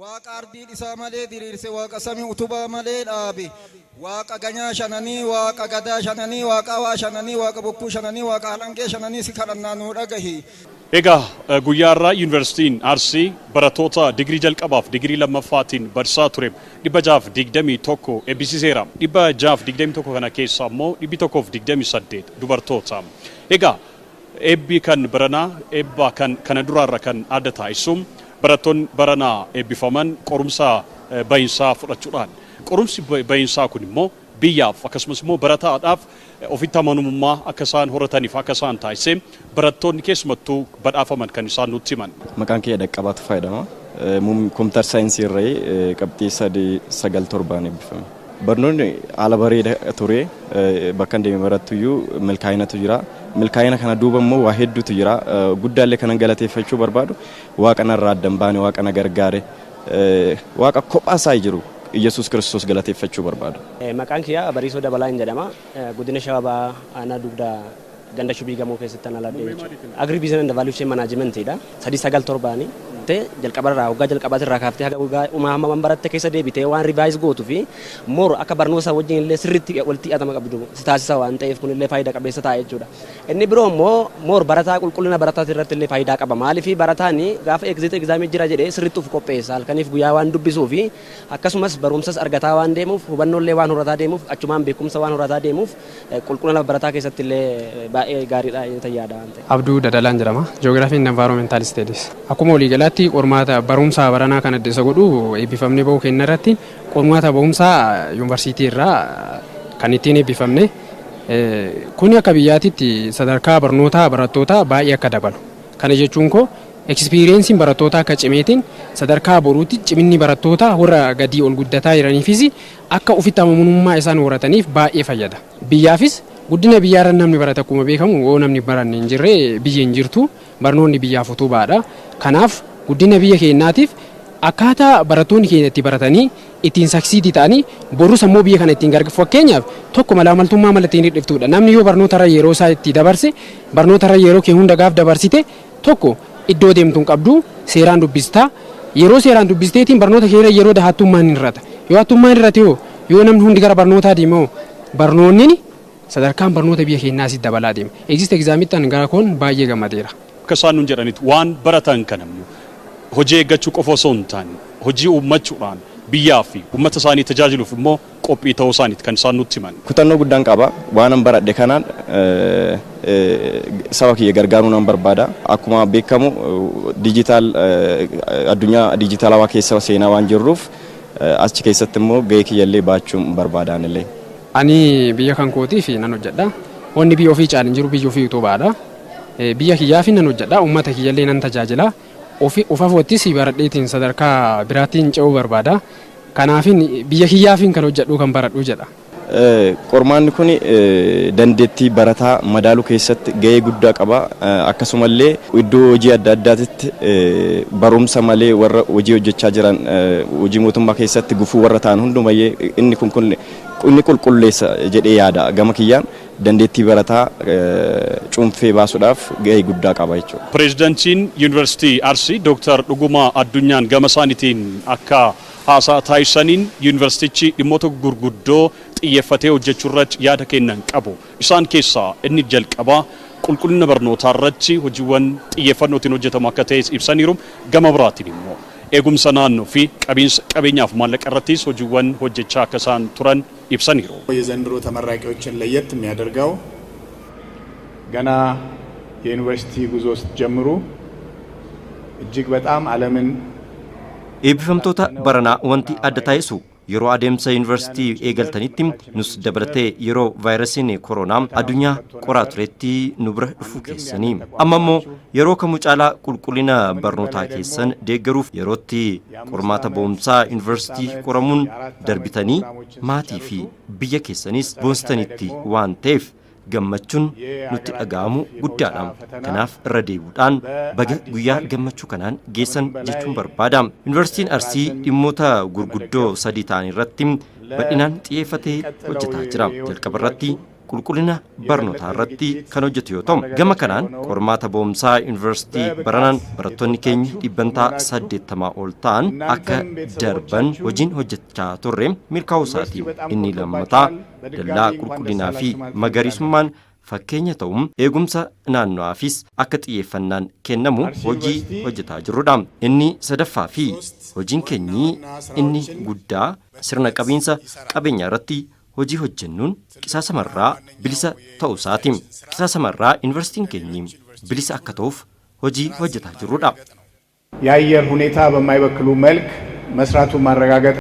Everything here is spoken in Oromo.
Waaqa ardiin isaa malee diriirse, Waaqa samii utubaa malee dhaabe, Waaqa ganyaa shananii, Waaqa gadaa shananii, Waaqa hawaa shananii, Waaqa bokkuu shananii, Waaqa halangee shananii si kadhannaa nuu dhagahi. Egaa guyyaa har'aa Yuunivarsiitiin Arsii barattoota digirii jalqabaaf digirii lammaffaatiin barsiisaa ture 621 eebbisiiseera. 621 kana keessaa immoo 128 dubartoota. Egaa eebbi kan baranaa eebba kan kana duraarra kan adda taasisu barattoonni baranaa eebbifaman qorumsa bahinsaa fudhachuudhaan, qorumsi bahinsaa kun immoo biyyaaf akkasumas immoo barataadhaaf ofitti amanamummaa akka isaan horataniif akka isaan taasise barattoonni keessumattuu badhaafaman kan isaan nutti himan. Maqaan kiyya Dhaqqabaa Tufaa jedhama. Computer science irraa qabxii 397n eebbifame. Barnoonni haala bareeda ture. Bakka deeme barattuyyuu milkaa'inatu jira. Milkaa'ina kana duuba immoo waa hedduutu jira. Guddaallee kanan galateeffachuu barbaadu Waaqa narraa adda hin baane, Waaqa na gargaare, Waaqa kophaa isaa jiru Iyyasuus Kiristoos galateeffachuu barbaada. Maqaan kiyya Bariisoo Dabalaa jedhama. Godina Shawaa Bahaa, aanaa Dugdaa, ganda Shubii Gamoo keessatti an aladde jechuudha. Agri Business and Value Chain Managementidha. 397ni. Jalqabarraa, waggaa jalqabaatirraa kaaftee haga waggaa dhumaa hamma baratte keessa deebitee waan revise gootu fi more akka barnoota wajjin illee sirriitti walitti hidhatama qabdu si taasisa waan ta'eef, kun illee faayidaa qabeessa ta'a jechuudha. Inni biroo immoo more barataa, qulqullina barataa irratti illee faayidaa qaba. Maaliif, barataan gaafa exit examii jira jedhee sirriitti of qopheessa, halkaniif guyyaa waan dubbisuu fi akkasumas barumsas argataa waan deemuuf, hubannoo waan horataa deemuuf, achumaan beekumsa waan horataa deemuuf, qulqullina barataa keessatti illee baay'ee gaariidha yaada waan ta'eef. Abduu Dadalaan jedhama. Geography and Environmental Studies. Akkuma waliigalaatti qormaata barumsaa baranaa kan adda isa godhu eebbifamnee bahuu kenna irratti qormaata barumsaa yuunivarsiitii irraa kan ittiin eebbifamne kuni akka biyyaatitti sadarkaa barnootaa barattootaa baay'ee akka dabalu. Kana jechuun koo experienceiin barattootaa akka cimeetiin sadarkaa boruutti ciminni barattootaa warra gadii ol guddataa jiraniifis akka ofitti amanamummaa isaan horataniif baay'ee fayyada. Biyyaafis guddina biyyaarra namni barate, akkuma beekamu yoo namni baranne hin jirre biyyi hin jirtu, barnoonni biyyaaf utubaadha. Kanaaf guddina biyya keenyaatiif akkaataa barattoonni keenya itti baratanii ittiin succeed ta'anii borus ammoo biyya kana ittiin gargaaru, fakkeenyaaf tokko malaamaltummaa mala ittiin dhidhiftudha. Namni yoo barnoota irra yeroo isaa itti dabarse, barnoota irra yeroo kee hunda gaaf dabarsite, tokko iddoo deemtu hin qabdu, seeraan dubbistaa. Yeroo seeraan dubbisteetiin barnoota kee irra yeroo hattummaan hin hir'ata. Yoo hattummaan hir'ate, yoo namni hundi gara barnootaa deeme, hoo barnoonni sadarkaan barnoota biyya keenyaa asitti dabalaa deema. Exit examitti an gara koon baay'ee gammadeera. Akka isaan nuun jedhanitti, waan baratan kana immoo hojii eeggachuu qofa osoo hin taane hojii uummachuudhaan biyyaa fi uummata isaanii tajaajiluuf immoo qophii ta'uu isaaniiti kan isaan nutti himan. Kutannoo guddaan qaba. Waan an baradhe kanaan saba kiyya gargaaruu nan barbaada. Akkuma beekamu digital addunyaa dijitaalawaa keessa seenaa waan jirruuf, achi keessatti immoo gahee kiyyallee baachuun barbaadaan illee. Ani biyya kan kootiif nan hojjedha. Wanni biyya ofii caalu hin jiru, biyya ofii utubaadha. Biyya kiyyaaf nan hojjedha. Uummata kiyyallee nan tajaajila. Ofi ofafoottis baradheetiin sadarkaa biraattiin ce'uu barbaada. Kanaafin biyya kiyyaafin kan hojjedhu, kan baradhu jedha. Qormaanni kun dandeettii barataa madaaluu keessatti gahee guddaa qaba. Akkasumallee iddoo hojii adda addaatitti barumsa malee warra hojii hojjechaa jiran, hojii mootummaa keessatti gufuu warra ta'an hundumayyee inni kun kun inni qulqulleessa jedhee yaada. Gama kiyyaan dandeettii barataa cuunfee baasuudhaaf gahee guddaa qaba jechuudha. Pireezidantiin Yuunivarsiitii Arsii Dooktar Dhugumaa Addunyaan gama isaaniitiin akka haasaa taasisaniin, yuunivarsiitichi dhimmoota gurguddoo xiyyeeffatee hojjechuu irratti yaada kennan qabu. Isaan keessaa inni jalqabaa qulqullina barnootaa irratti hojiiwwan xiyyeeffannootiin hojjetamu akka ta'es ibsaniiru. Gama biraatiin immoo eegumsa naannoo fi qabiinsa qabeenyaaf maallaqa irrattis hojiiwwan hojjechaa akka isaan turan ibsaniiru. የዘንድሮ ተመራቂዎችን ለየት የሚያደርገው ገና የዩኒቨርሲቲ ጉዞ ስትጀምሩ እጅግ በጣም ዓለምን Eebbifamtoota baranaa wanti adda taasisu yeroo adeemsa yuunivarsiitii eegaltanitti nus dabalatee yeroo vaayirasiin koronaa addunyaa qoraa turetti nu bira dhufuu keessanii, amma immoo yeroo kamuu caalaa qulqullina barnootaa keessan deeggaruuf yerootti qormaata ba'umsaa yuunivarsiitii qoramuun darbitanii maatii fi biyya keessanis boonsitanitti waan ta'eef gammachuun nutti dhaga'amu guddaadha. Kanaaf irra deebi'uudhaan baga guyyaa gammachuu kanaan geessan jechuun barbaada. Yuunivarsiitiin Arsii dhimmoota gurguddoo sadii ta'an irratti bal'inaan xiyyeeffatee hojjetaa jira. Jalqaba irratti Qulqullina barnootaa irratti kan hojjetu yoo ta'u, gama kanaan qormaata ba'umsaa yuunivarsiitii baranaan barattoonni keenya 80% ol ta'an akka darban hojiin hojjechaa turre milkaa'uu isaati. Inni lammataa dallaa qulqullinaa fi magariisummaan fakkeenya ta'uun eegumsa naanno'aafis akka xiyyeeffannaan kennamu hojii hojjetaa jirrudha. Inni sadaffaa fi hojiin keenyi inni guddaa sirna qabiinsa qabeenyaa irratti hojii hojjennuun qisaasamarraa bilisa ta'uu isaati. Qisaasamarraa yuunivarsiitiin keenyi bilisa akka ta'uuf hojii hojjetaa jirrudha. የአየር ሁኔታ በማይበክሉ መልክ መስራቱን ማረጋገጥ።